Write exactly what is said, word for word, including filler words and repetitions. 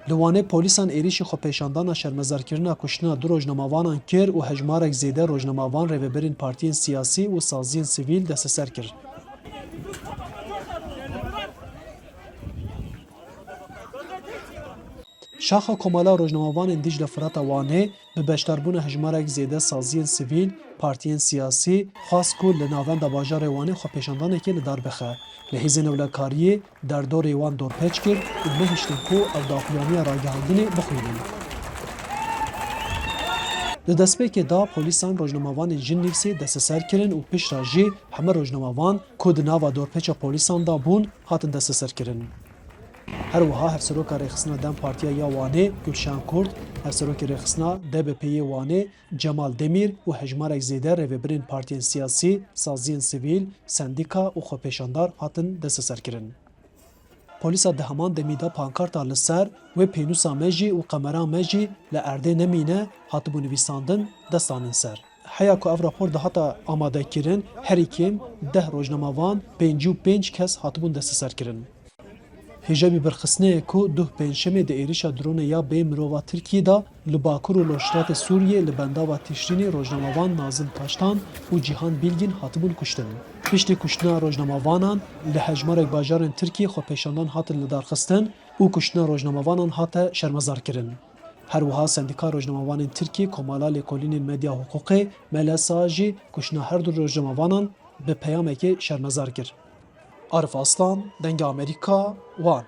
Li Wanê polîsan êrîşî xwepêşandana şermezarkirina kuştina du rojnamavanan kir û hejmarek zêde rojnamavan, rêvebirên partiyên siyasî û saziyên sivîl desteser kir. Şaxa Komala Rojnamevanên Dicle Firata Wanê bi beşdarbûna hejmarek zêde saziyên sivîl, partiyên siyasî, xwest ku li navenda bajarê Wanê xwepêşandanekê li dar bixe. Li hêzên ewlekariyê derdorê wan dorpêç kir û nehiştin ku ev daxuyaniya ragihandinê bixwînin. Di destpêkê de polîsan rojnamevanên Jinîvsê desteser kirin û piştre jî heme rojnamevan ku di nava dorpêça polîsan de bûn, hatin desteserkirin. Her wiha Hevseroka Rêxistina DEM Partiya ya Wanê Gulşen Kurt, Hevserokê Rêxistina D B P yê Wanê Cemal Demîr û hejmarek zêde rêvebirên partiyên siyasî, saziyên sivîl, sendîka û xwepêşandar hatin desteserkirin. Polîsa di heman demî de pankarta li ser "Wê pênûsa me jî û qemera me jî li erdê nemîne" hatibû nivîsandin, dest danîn ser. Heya ku ev rapor dihata amadekirin, herî kêm deh rojnamevan, pêncî û pênc kes hatibûn desteserkirin. Hêja bîrxistinê ye ku duh pêncşemê di êrişa dronê ya bê mirova Tirkiyê de li Bakur û Rojhilatê Sûriyê li bendava Tişrînê rojnamevan Nazim Taştan û Cîhan Bîlgîn hatibûn kuştin. Piştî kuştina rojnamevanan li hejmarek bajarên Tirkiyê xwepêşandan hatin lidarxistin û kuştina rojnamevanan hate şermezarkirin. Her wiha Sendîka Rojnamevanên Tirkiyê Komala Lêkolînên Medya Hiqûqê, M L S A, jî kuştina her du rojnamevanan bi peyamekê şermezar kir. Arif Aslan, Dengê Amerîka, Wan.